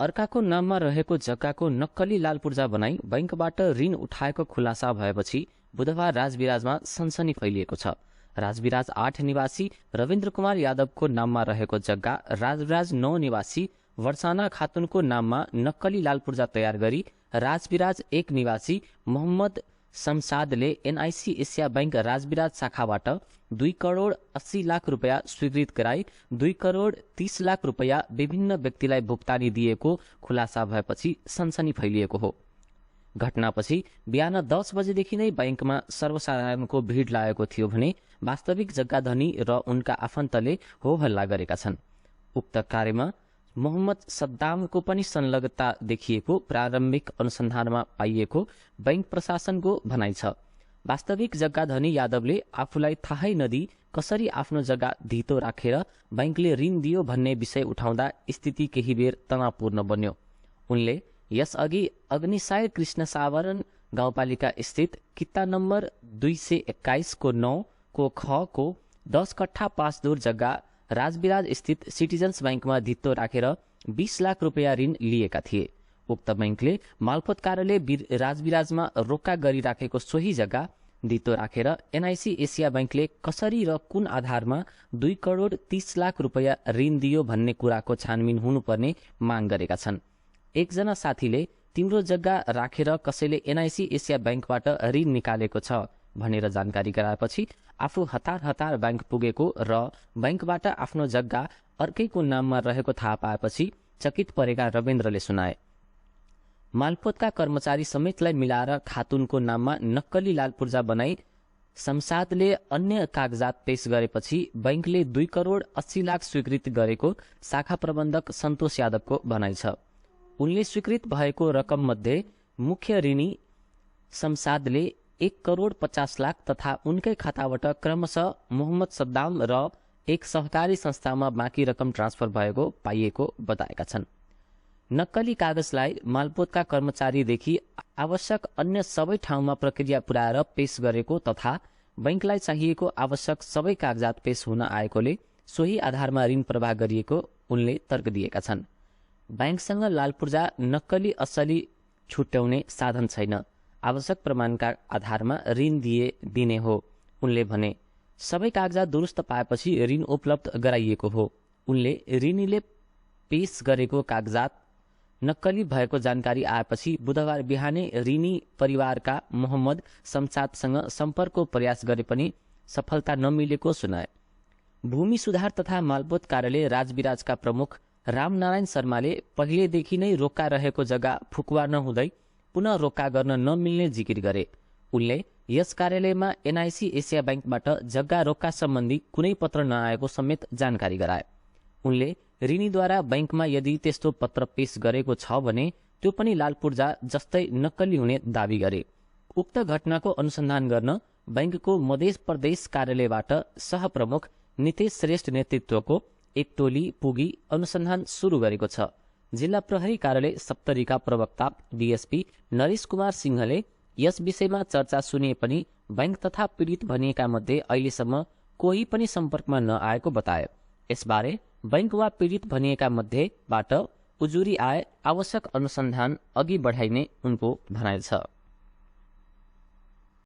अर्काको नाममा रहेको जग्गाको नक्कली लाल पूर्जा बनाई बैंकबाट ऋण उठाएको खुलासा भएपछि बुधबार राजविराजमा सनसनी फैलिएको छ। राजविराज 8 निवासी रविन्द्र कुमार यादवको नाममा रहेको जग्गा राजविराज 9 निवासी वर्षाना खातुनको नाममा नक्कली लाल पूर्जा तयार गरी राजविराज 1 निवासी मोहम्मद शमसादले एनआईसी एसिया बैंक राजविराज शाखाबाट 2 करोड 80 लाख रुपैयाँ स्वीकृत गराई 2 करोड 30 लाख रुपैयाँ विभिन्न व्यक्तिलाई भुक्तानी दिएको खुलासा भएपछि सनसनी फैलिएको हो। घटनापछि बिहान 10 बजेदेखि नै बैंकमा सर्वसाधारणको भिड लागेको थियो भने वास्तविक जग्गाधनी र उनका आफन्तले हो हल्ला गरेका छन्। उक्त कार्यमा मोहम्मद सद्दामको पनि संलग्नता देखिएको प्रारम्भिक अनुसन्धानमा पाइएको बैंक प्रशासनको भनाइ छ। वास्तविक जग्गाधनी यादवले आफूलाई थाहै नदी कसरी आफ्नो जग्गा धितो राखेर बैंकले ऋण दियो भन्ने विषय उठाउँदा स्थिति केही बेर तनावपूर्ण बन्यो। उनले यसअघि अग्निसाय कृष्ण सावरण गाउँपालिका स्थित किता नम्बर 221 को 9 को ख को 10 कट्ठा 5 दूर जग्गा राजविराज स्थित सिटिजन्स बैंकमा धितो राखेर 20 लाख रुपैयाँ ऋण लिएका थिए। उक्त बैंकले मालपोत कार्यालय राजविराजमा रोक्का गरिराखेको सोही जग्गा धितो राखेर एनआईसी एसिया बैंकले कसरी र कुन आधारमा 2 करोड 30 लाख रुपैयाँ ऋण दियो भन्ने कुराको छानबिन हुनुपर्ने माग गरेका छन्। एकजना साथीले तिम्रो जग्गा राखेर कसैले एनआईसी एसिया बैंकबाट ऋण निकालेको छ भनेर जानकारी गराएपछि आफू हतार बैंक पुगेको र बैंकबाट आफ्नो जग्गा अर्कैको नाममा रहेको थाहा पाएपछि चकित परेका रविन्द्रले सुनाए। मालपोतका कर्मचारी समेतलाई मिलाएर खातुनको नाममा नक्कली लाल पूर्जा बनाई शमसादले अन्य कागजात पेश गरेपछि बैंकले 2 करोड 80 लाख स्वीकृत गरेको शाखा प्रबन्धक सन्तोष यादवको भनाइ छ। उनले स्वीकृत भएको रकम मध्ये मुख्य ऋणी शमसादले 1 करोड 50 लाख तथा उनकै खाताबाट क्रमशः मोहम्मद सद्दाम र एक सहकारी संस्थामा बाँकी रकम ट्रान्सफर भएको पाइएको बताएका छन्। नक्कली कागजलाई मालपोतका कर्मचारीदेखि आवश्यक अन्य सबै ठाउँमा प्रक्रिया पुर्याएर पेश गरेको तथा बैंकलाई चाहिएको आवश्यक सबै कागजात पेश हुन आएकोले सोही आधारमा ऋण प्रवाह गरिएको उनले तर्क दिएका छन्। बैंकसँग लाल पूर्जा नक्कली असली छुट्याउने साधन छैन, आवश्यक प्रमाणका आधारमा ऋण दिने हो उनले भने। सबै कागजात दुरुस्त पाएपछि ऋण उपलब्ध गराइएको हो। उनले ऋणीले पेश गरेको कागजात नक्कली भएको जानकारी आएपछि बुधबार बिहानै ऋणी परिवारका मोहम्मद शमसादसँग सम्पर्कको प्रयास गरे पनि सफलता नमिलेको सुनाए। भूमि सुधार तथा मालपोत कार्यालय राजविराजका प्रमुख रामनारायण शर्माले पहिलेदेखि नै रोक्का रहेको जग्गा फुकुवा नहुँदै पुनः रोक्का गर्न नमिल्ने जिकिर गरे। उनले यस कार्यालयमा एनआईसी एसिया बैंकबाट जग्गा रोक्का सम्बन्धी कुनै पत्र नआएको समेत जानकारी गराए। उनले ऋणीद्वारा बैंकमा यदि त्यस्तो पत्र पेश गरेको छ भने त्यो पनि लाल पूर्जा जस्तै नक्कली हुने दावी गरे। उक्त घटनाको अनुसन्धान गर्न बैंकको मध्य प्रदेश कार्यालयबाट सहप्रमुख नितेश श्रेष्ठ नेतृत्वको एक टोली पुगी अनुसन्धान सुरु गरेको छ। जिल्ला प्रहरी कार्यालय सप्तरीका प्रवक्ता डीएसपी नरेश कुमार सिंहले यस विषयमा चर्चा सुने पनि बैंक तथा पीडित भनिएका मध्ये अहिलेसम्म कोही पनि सम्पर्कमा नआएको बताए। यसबारे बैंक वा पीडित भनिएका मध्येबाट उजुरी आए आवश्यक अनुसन्धान अघि बढाइने उनको भनाइ छ।